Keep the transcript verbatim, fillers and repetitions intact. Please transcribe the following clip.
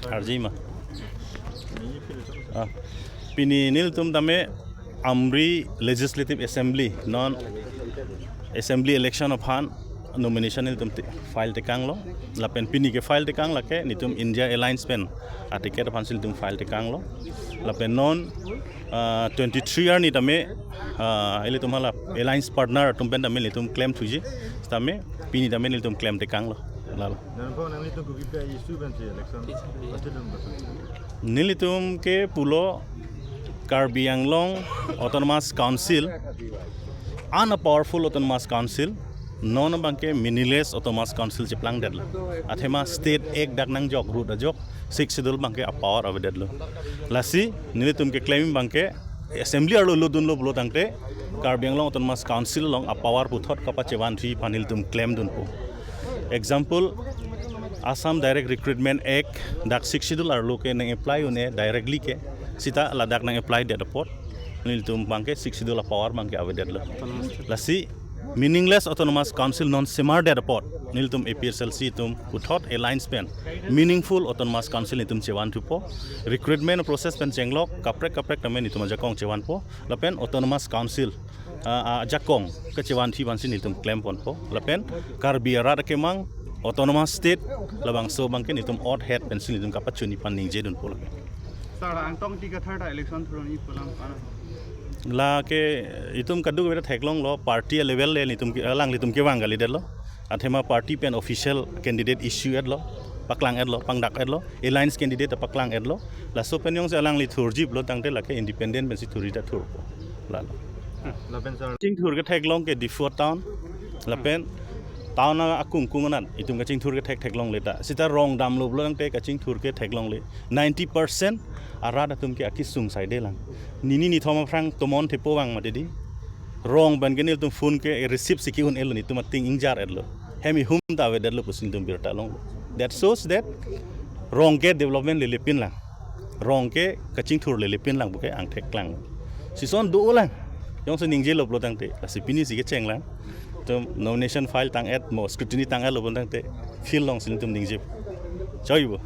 Arjima. Ah, pini nelitum tame Amri Legislative Assembly non assembly election aphan nomination nelitum te-, file tekanglo. Lapen pini ke file tekang lake nelitum India Alliance pen a ticket aphan si nelitum file tekanglo. Lapen non, ah, twenty-three arni tame, ah, ilitum hala alliance partner atum pen tame nelitum klemthuji. Tame pini tame nelitum klem tekanglo. Lalo. Dan po nanglitum kopi issue pensi election pasidun basa? Nelitum ke pulo Karbi Anglong Autonomous Council, an a powerful Autonomous Council, non abangke meaningless Autonomous Council cheplangdetlo. Athema State Act dak nangjok, root ajok, Sixth Schedule abangke a power avedetlo. Lasi nelitum keklem abangke assembly arlo lutdunlo pulo tangte Karbi Anglong Autonomous Council along a power puthot kapachevanthuji aphan nelitum klemdunpo. Example, Assam Direct Recruitment Act dak Sixth Schedule arlo ke nang-apply un-e directly ke, sita ladak nang-applydet apot nelitum abangke Sixth Schedule a power abangke avedetlo. Lasi meaningless Autonomous Council non semardet apot nelitum A P H L C atum puthot alliance pen meaningful Autonomous Council nelitum chevanthupo. Recruitment process pen chenglok kaprek kaprek tame nelitum ajakong chevanpo. Lapen Autonomous Council, ah, ah, ajakong kachevanthuji aphansi nelitum klemponpo. Lapen Karbi arat akemang Autonomous State labangso abangke nelitum oath het pensi nelitum kapachunji aphan ningjedunpo lake. Sir, Angtong Ingti Kathar ta election thurji pu alam pana? Lake itum kadokave ta theklonglo, party level le nelitum ke, alanglitum kevang kalidetlo. Athema party pen official candidate issue-etlo, paklang-etlo, pangdak-etlo, alliance candidate paklang-etlo. Laso pen jongsi alangli thurji pulo tangte lake independent pensi thurji ta thurpo. Lalo. Lapen sir, kachingthur ketheklong ke Diphu town. Lapen town akung kung anat itum kachingthur kethek theklongle ta. Sita rong damlo pulo tangte kachingthur ketheklongle. Ninety percent arat atum ke akesung saidelang. Nini nithom aphrang tomon thepo vang mati di. Rong pen ke nelitum phone ke receive si ke-un-elo, nelitum ating ingjar-etlo. Hem ihum ta avedetlo pusi nelitum birta longlo. That shows that rong ke development lelepinlang. Rong ke kachingthur lelepinlang puke angthek klang. Sison dolang. Jongsi ningjelo pulo tangte, lasi pinisi kechenglang. Itum nomination file tang-et mo, scrutiny tang-etlo pulo tangte, field alongsi nelitum ningje. Choibo.